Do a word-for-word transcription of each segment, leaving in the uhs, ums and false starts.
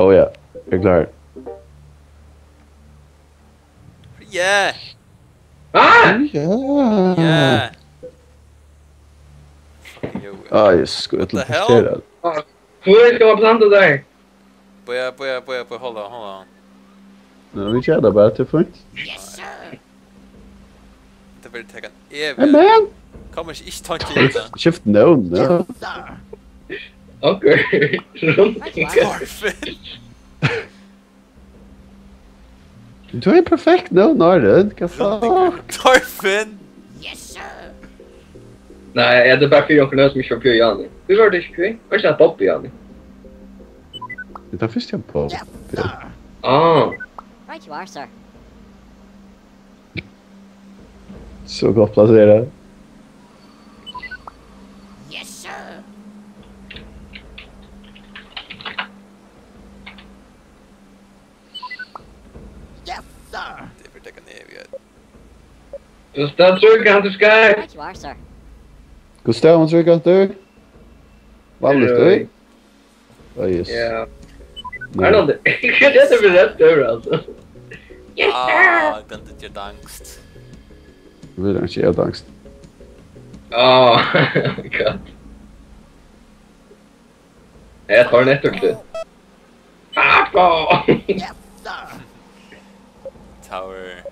Ó ja, eg eri klárur. Yeah! Ah! Ja. Yeah! Fucking you. Á, Jesus, sko, eg What the ætli hell? at parkera. Hvør skal man planta der? Boja, boja, boja, boja, hold on, hold on. Nei, vit gera tað bara, tað er fínt. Tað verður taka ein Hey, evig. man! Koma ikki, ikki tanki í tað. Shift no, no. Onkur. Rundt. Torfinn! Du er perfekt no, no, er det? Hva faen? Torfinn! Nei, er det bare fordi onkur nevnte meg som Pio Jani? Hur var det ikke kring? Var ikke det Bob Jani? Det er først jeg på. Ah. Right you are, sir. Så godt plasseret. Yes, sir. Yes, sir. Tað verður taka ein evig. Just that, sir, can't the sky. Right you are, sir. Hvussu stavar man tríkantur? Vanligt, Røy. Oi. Oj, yes. Ja. Er det noe det? Hva er det for rett over, altså? Ah, den dyr angst. Det blir ikke helt angst. Oh, god. Jeg tar den etter til. Fuck off! Yes, sir. Tower.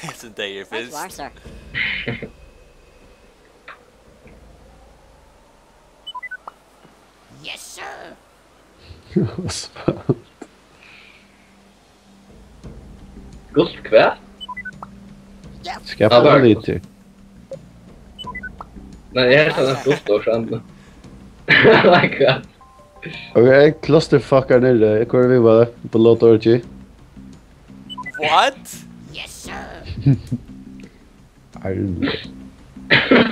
It's a day your Right you are, fist. Sir. Yes, sir. Gust hva? Skapa Ja, litt til. Nei, jeg er sånn gust og sånn. Oh my god. Ok, clusterfuck her nede. Hvor er vi bare? På Lord Orgy. What? Yes, sir.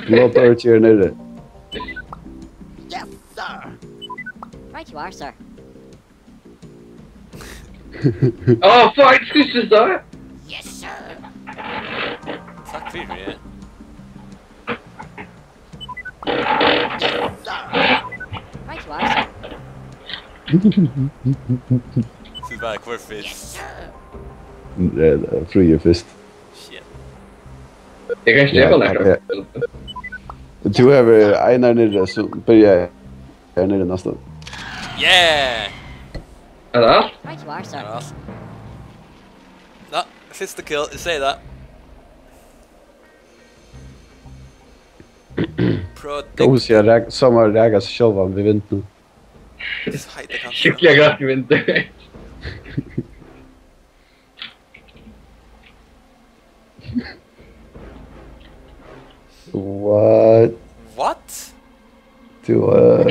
Lord Orgy her nede. Yes, sir. Right you are, sir. Oh, fuck, excuse me, sir. Yes, sir. Takk fyri. Right you are, sir. Tú bara, hvør fyrst? Yes, sir. Det er frie fyrst. Shit. Jeg kan ikke Ja, drepe han ja. der. Du har vel en her nede, så bør jeg her nede næsten. Yeah! Er det alt? Right you are, sir. Ja. Nå, fyrsta kill, jeg sier det. Pro Go sier jeg, som har ræga seg selv om vi vinner nå. Hei, det kan Skikkelig kraftig vinter. What? What? Du, uh,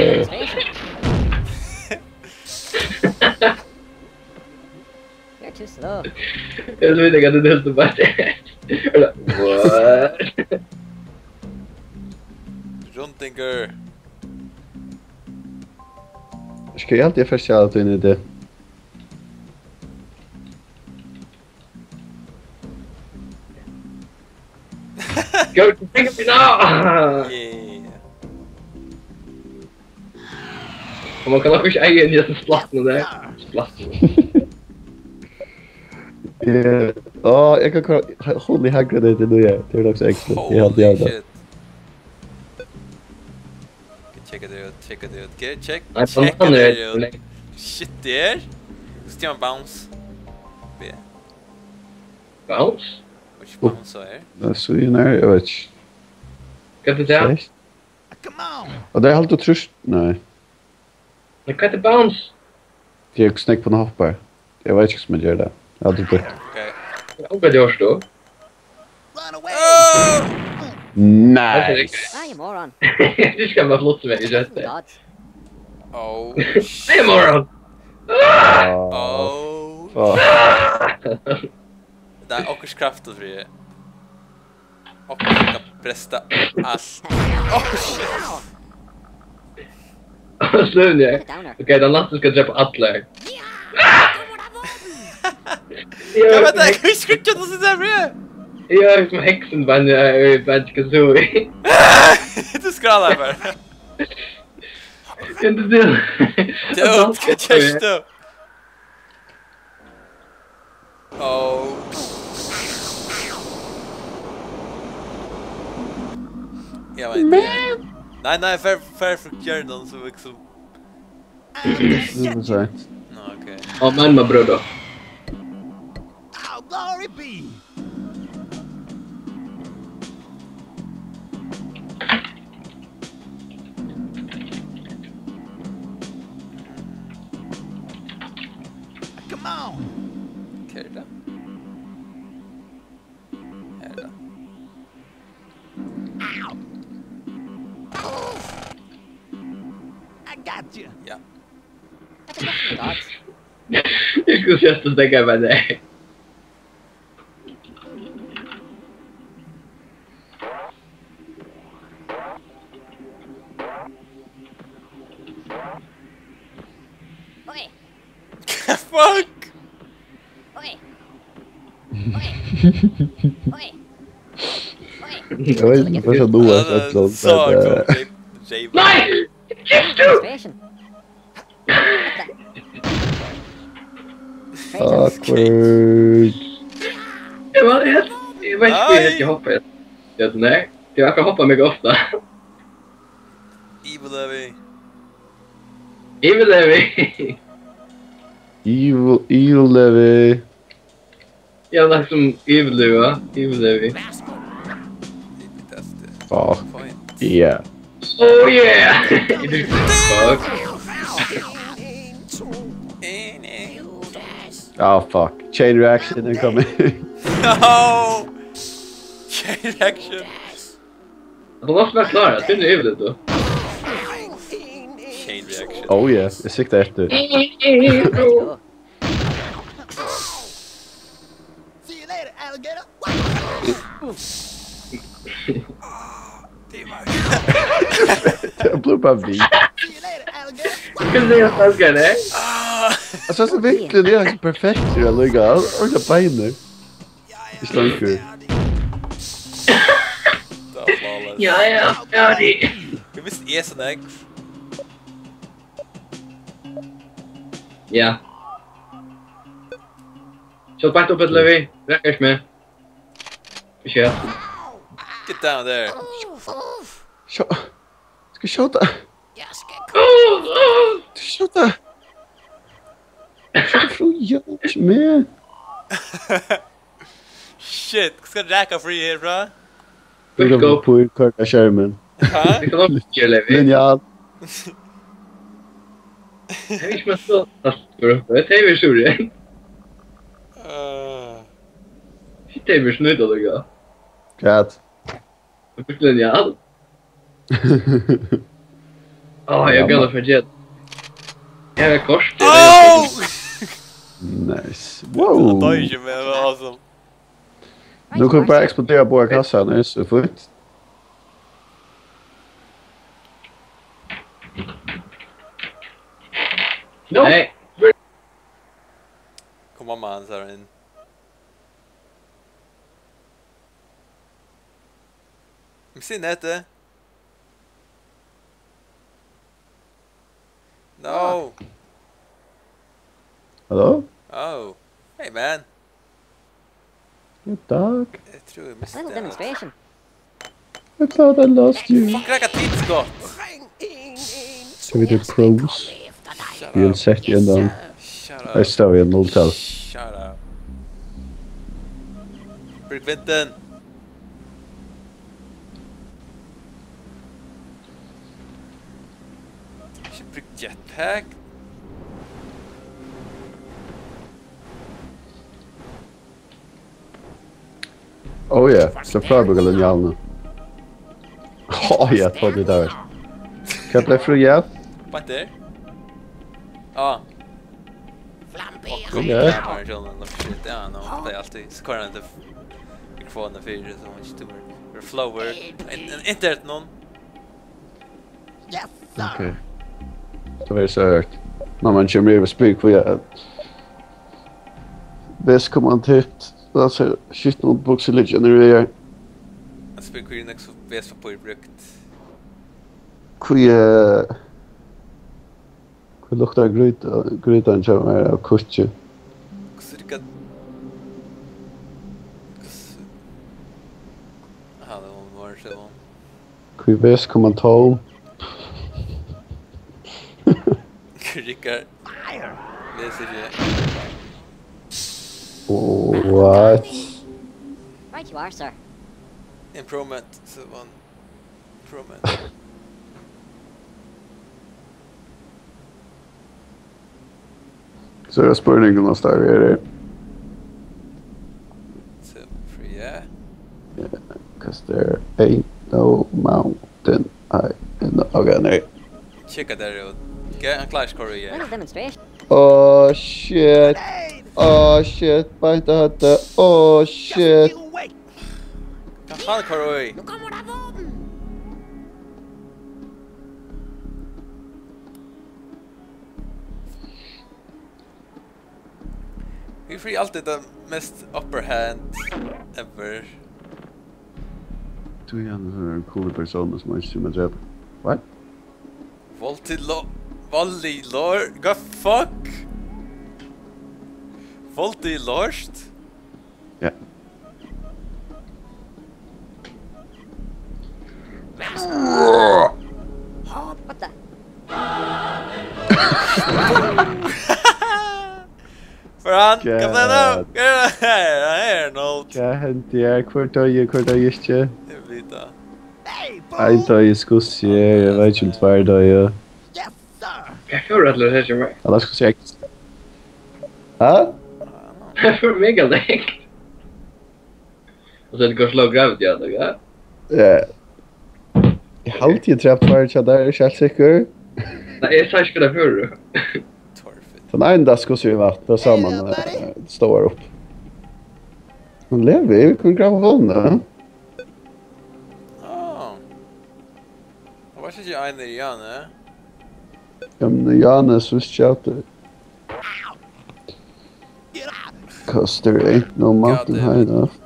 You're too slow. Jeg tror ikke at det er det som bare er. Eller, what? Rundinger. Skal jeg alltid først gjøre det inn i det? Go to pick up now! Yeah. Og man kan nok ikke eie en av disse slattene der. Slattene. Eh, Åh, jeg kan køre holy hag grenade nå, ja. Det er nok så ekstra. Jeg har Holy det. Shit. Check it out, check it out. Get, check, Nei, check han er it out. Shit, der. Skal man bounce? B. Bounce? Which bounce er? Det er så inn her, jeg vet ikke. Hva er det der? Seks. Og det er helt utrolig. Nei. Men hva er det bounce? Det er ikke snakk på noen hopper. Jeg vet ikke hvordan man gjør det. Jeg har aldri brukt det. Okay. Jeg håper det var stå. Oh! Nice! Ah, you moron. Du skal bare flotte meg i kjøttet. God. Oh. Hey, moron! Åh. Oh. Åh. Det er akkurat kraftigt, Fri. Akkurat skal bresta alt. Oh, shit. Søvn, ja. Downer. Ok, den lasten skal drepe alle. Jeg vet ikke, jeg husker ikke noe sånt der, Fri. Eg eri sum heksin, bara, eg veit ikki, hvat tú. Tú skrálar bara. Kan du do? Dude, hvat gert tú? Oh. Ja, men, nei, nei, fer, fer for hjørnet, så liksom. Nå, ok. Oh, man, my brother. Oh, glory be. Come on. Hvat er tað? Her er tað. Ow. Oof. I got you. Ja. That's enough of the gods. Eg skuldi sett og steðga meg har. Oi. Fuck! Oi. Oi. Oi. Oi. Eg veit ikki, hvussu tú ert, Ja, so men, eh, J-, J-, Nei! Fashion. Awkward. Eg var, eg, eg veit ikki, hví eg Nei. Ikki hoppa. Ja, nei. Eg har hoppað mega ofta. Evil Levi. Evil Levi. Evil, Evil Levi. Ja, det er som Evil Levi, va? Evil Levi. Evil Levi. Fuck. Point. Yeah. Oh yeah! Fuck. Oh fuck. Chain reaction incoming. No! Chain reaction. Hon var snart klar, jeg finner Evil Levi. Chain reaction. Oh yeah, eg sikti eftir. See you later, alligator. Tað blívar bara við. See you later, alligator. Hvat er det, jeg snakker, ne? Ah. Altso, so virkelig, tað er so perfekt, ja, Luka. Og det beiner. Eg stangar. Tað var flawless. Ja, ja, ferdig. Eg visti eg so nógv. Ja. So, beint upp, Levi. Rekker ikke mer. Ikke helt. Get down there. Sjá. Skal skjóta. Skal skjóta. Skjóta, frú, hjálp meg. Shit, skal raka frí herfra? Tú kann Go. Upp í hvørja skermin. Ha? Linjal. Hey, ich mach so. Hey, wir Syrien. Uh. Hey, wir Schneider, Digga. Cat. Linjal. Oh, jeg Ja, gonna man. Forget. Jeg har kort. Oh! Nice. Wow. Det er ikke mer, men altså. Nú kann bara eksplodera báðar kassarnar, so fínt. No. Hey. Kom on, man, Sarin. Missi netið. No. Hello? Oh. Hey, man. Good dog. Eg trúði, eg misti Little hann. Demonstration. I thought I lost you. Fuck, raka tit skot. Skal vit til pros? Shut Vit up. Sett í endan. Shut Her up. Stóð við null tal. Shut up. Brúk vindin. Ikki brúk jetpack. Oh yeah, so frábrúka linjalina. Oh yeah, totally that. Hvat bleiv frá, ja? Beint her. Ah. Flambi. Fuck, ok, ja. Ja, men, no shit, ja, no, tað er altíð, so koyrir hann til mikrofonina fyri, so hann ikki tumar. Flower. En, en internet, noen. Yes, sir. Ok. So er tað so høgt. Mamma kemur yvir og spyr hví eg, this kom hann tit. Tá sær skitnu buksur liggja niðri við her. Hann spyr, hví er nógv so vespappír brúkt? Hví, eh, hví luktar grýta, grýtan hjá mær av kukki? Hvussu er tað? Hvussu? Aha, tað var, var ikki tað. Hví veskukassan tóm? Rikard. Les ikki. What? Right you are, sir. Improvement, so one. Improvement. So er spurningurin, um tað er. So, free, yeah. Yeah, 'cause there ain't no mountain high enough. Okay, nei. Tjekka tað út. Okay, hann klárar ikki at koyra í. What is demonstration? Oh shit. Oh shit, beint á høvdið. Oh shit. Hvat faen, koyra í? Vit fáa altíð tað mest upper hand ever. Tú, Jan, er ein cool persónur sum eingin kemur at drepa. What? Volti lo-, Volti lor-, hvat fuck? Volti lort? Ja. What the? Fran, hvat er tað? Hvat er tað her, Arnold? Hvat hendi her? Hvør doyði, hvør doyði ikki? Eg veit tað. Ein doyði, skal eg siga, eg veit ikki um tveir doyðu. Hvat fór allir hesir meg? Ella skal eg siga. Ha? Hvat fór meg at legg? Og so er tað gott low gravity, ja, tað, ja. Ja. Eg haldi, eg drap tveir hjá tær, eg er ikki heilt sikkur. Nei, eg sá ikki, hvat tað fór. Torfinn. Tann ein, tað skal eg siga, var tað sama, eh, stóð upp. Hon livir, vit kunnu grava hana. Ah. Tað var ikki ein í Jane. Ja, men Jane, so visst eg at tað. 'Cause there ain't no mountain high enough.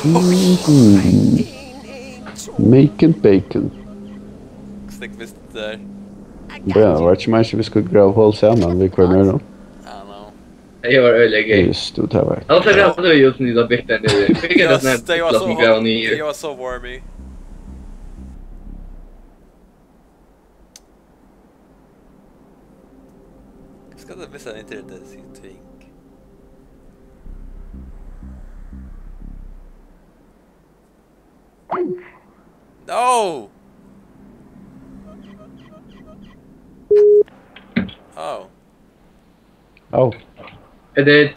Mm. Making bacon. Hvussu nógv visti tú har? Ja, var ikki meir, so vit skuldu grava hol saman við hvørjum øðrum. I don't know. Eg var øgiliga gay. Just, tú, tað var. Altso, eg var just í tað bygda niðri. Eg var so, eg var so warmy. Skal tað missa internetið, sigur Twink. No! Oh. Oh. It did.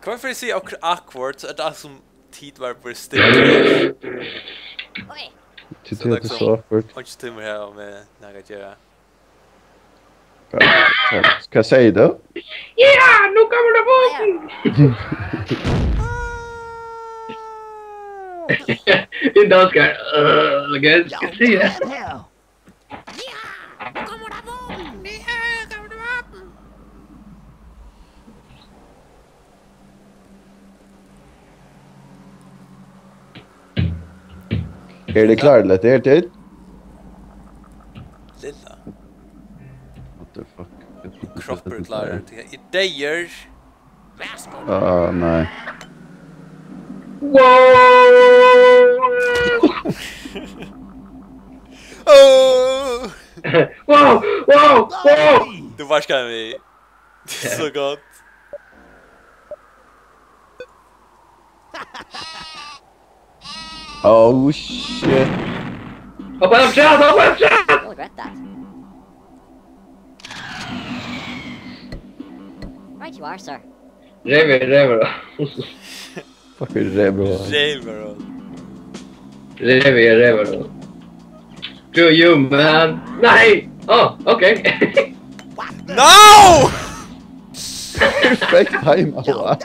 Hvat fyri at siga awk-, awkward, so er tað sum tit var bara stilla. Oj. Tit, so tað er so awkward. Einki tímir her við nakað at gera. Hvat, hvat sigur tú? Ja, nú kemur tað fram. Ein danskar, øh, hvat skal eg siga? Eru tit klár til hetta her, tit? Lilla. What the fuck? Kroppur er klárur. Eg deyði. Á, nei. Wow! Åh! Wow, wow, wow! Tú vaskaði meg. So gott. Oh shit. Hoppa afturat, hoppa afturat! You'll regret that. Right you are, sir. Revur, revur. Fuck, revur. Revur. Revur, revur. Do you, man? Nei! Oh, okay. No! Perfekt time, Alva.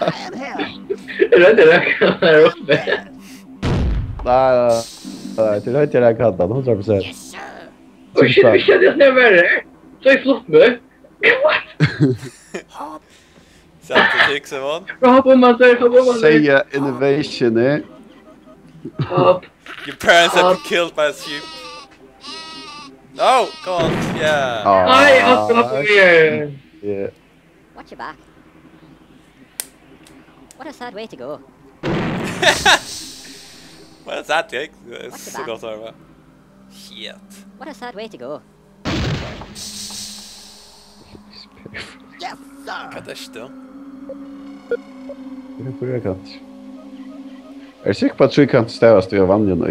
Eg royndi at rakka hann har uppi. Nei, nei, nei, tú royndi at rakka hann, hundrað prosent. Oh shit, vit skilja tað verri. So eg flutt meg. What? Hop. Self-critique, Simon. Hop um hann, hop um hann. Segja innovation, eh? Hop. Your parents have been killed by a sheep. No, come on, yeah. Nei, Oscar, hop um her. Yeah. Watch your back. What a sad way to go. What a sad take. It's so good, sorry, man. Shit. What a sad way to go. Yes, sir. Hvat er tað? Tríkantur. Er tú sikkur uppá, at tríkantur stavast við vanligum í?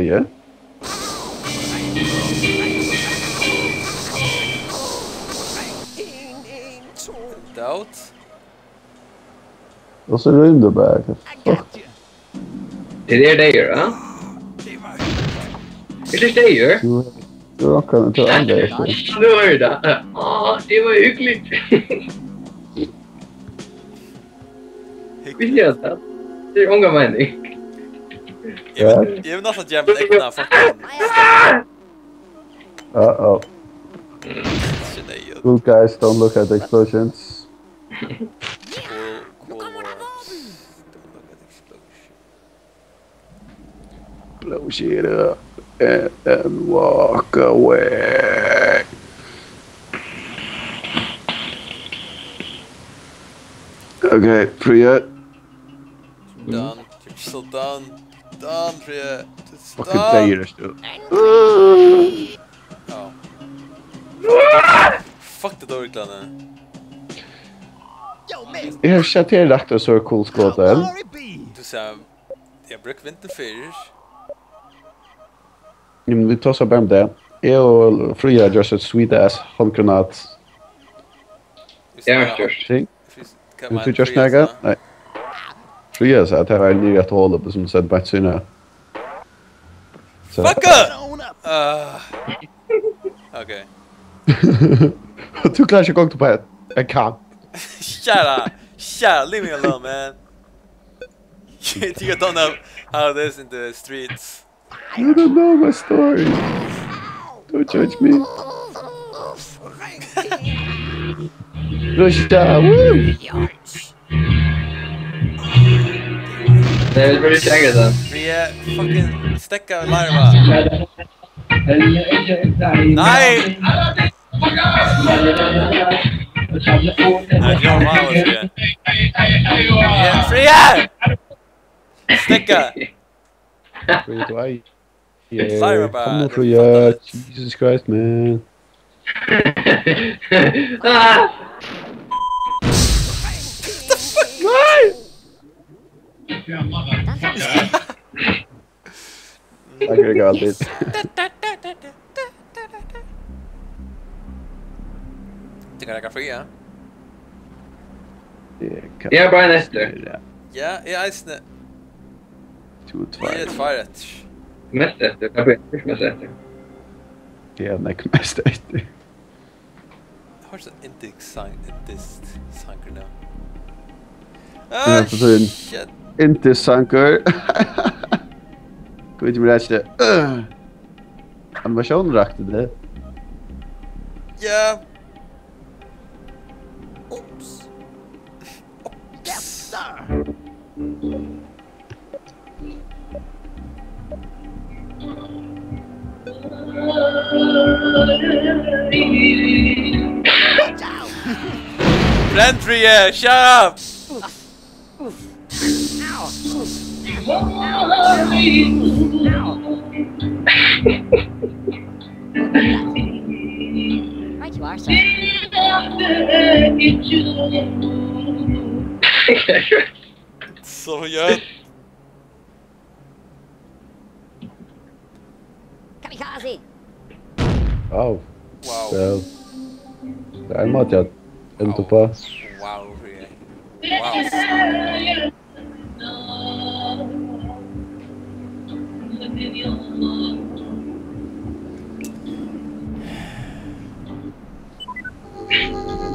Doubt. Og so rýmdi bara. Fuck. Er tað deyður, ha? Er tað deyður? Tú, tú rokkar, tú rokkar. Nú er tað. Á, tað var hugnaligt. Hyggeligt. Hvat er tað? Tað er onga meining. Eg vil, eg vil næstan gera mín egna fucking Uh-oh. Good guys, don't look at the explosions. Cool, cool words. Don't look at the explosion. Blow shit up and, and walk away. Okay, Priya. Done. You're still done. Done, Priya. Just done. Fucking deyður ert tú. Oh. Fuck, tað dóru klæðini. Eg havi ikki sett her lagt so cool skot enn. Tú sá, eg brúk vindin fyrr. Jamen, vit tosa bara um tað. Eg og Fríða just a sweet ass handgranat. Eg havi ikki gjørt. Ting. Hevur tú gjørt nakað? Nei. Fríða segði, at tað var niðri í eitt hol, sum sett beint síðuna. So. Fuck up! Uh, okay. Tú klárar ikki at gonga upp á ein, ein kant. Shut up! Shut up! Leave me alone, man. You don't know how it is in the streets. You don't know my story. Don't judge me. Russia, woo! Tað er bara ikki akkurát tað. Vit eru fucking stekka larva. Nei! Nei, tað var mal, tað. Ja, frí her! Stekka! Frí, tú, ei. Yeah, Siren bara, come on, Fríða. Jesus Christ, man. Nei! Takk fyri, Galdi. Tú kann taka frí, ja? Eg kann Eg havi bara ein eftir. Ja, eg eisini. Tú ert tveir. Eg eri tveir eftir. Mest eftir, tað ber ikki mest eftir. Eg havi nógv mest eftir. Eg hoyrdi ein indisk sang, indisk sangur nú. Ah, shit. Indisk sangur. Hvat er tað? Øh. Animatiónin rakti tað. Ja. Ups. Ups. Brandria, shut up! Oof. Oof. Ow. Oof. Ow. Ow. Right you are, sir. So, yeah. Kamikaze! Wow. Wow. So, tað er ein máti at enda uppá. Wow, really. Wow.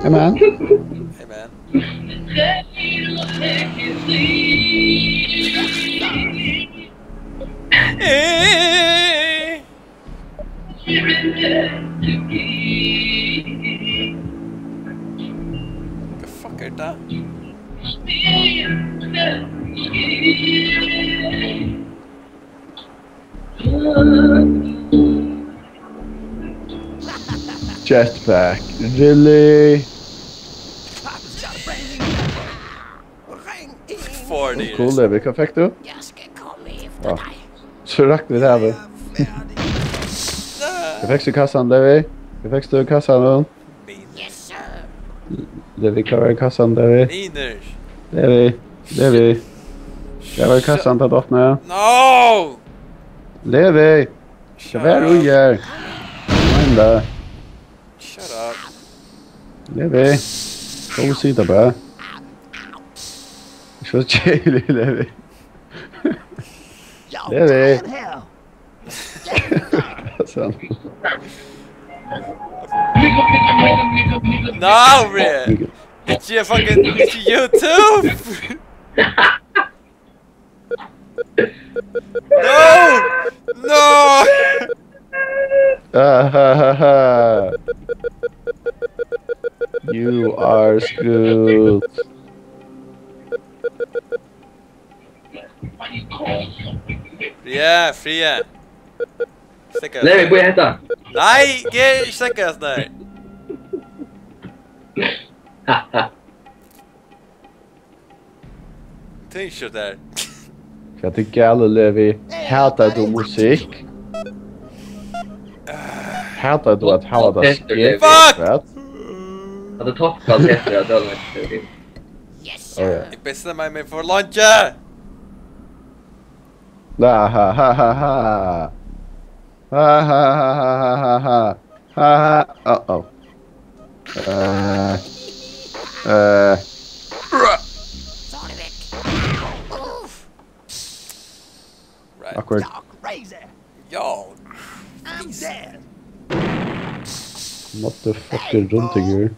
Hey, man. Hey, man. Hey. Jetpack. Really? Forty. Cool, Levi. Hvat fekk tú? Ja. So rakk vit hava. Hvat fekst tú í kassan, Levi? Hvat fekst tú í kassan, nú? Levi, hvat var í kassan, Levi? Mínir. Levi, Levi. Hvat var í kassan, tá tú opnaði? No! Levi! Hvat var í her? Kom inn, da. Shut up. Levi. Kom og sit, bara. Ikki so keðilig, Levi. Levi. Sånn. No, Rick. It's your fucking, it's YouTube. No! No! Ah, ha, ha, ha. You are screwed. Fríða, Fríða. Steðga. Nei, bíða, hetta. Nei, ger ikki steðga, nei. Tað er ikki tað. Hvat er galið, Levi? Hatar tú musikk? Hatar tú at hava tað skjótt? Fuck! Hvat? At tað toppar tað, ja, tað er. Yes, sir. Eg bestemmi meg for leingi. La, ha, ha, ha, ha. Ha, ha, ha. Ha, ha, uh-oh. Eh, eh. Right. Awkward. Dark Razor. Yo. I'm dead. Motherfucker rundt her.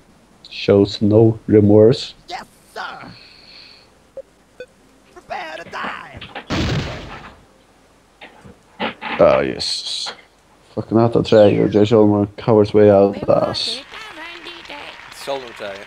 Shows no remorse. Yes, sir. Prepare to die. Ah, Jesus. Fucking hata træið, og Jay Sholman covers way out ass. Sjálvur tað.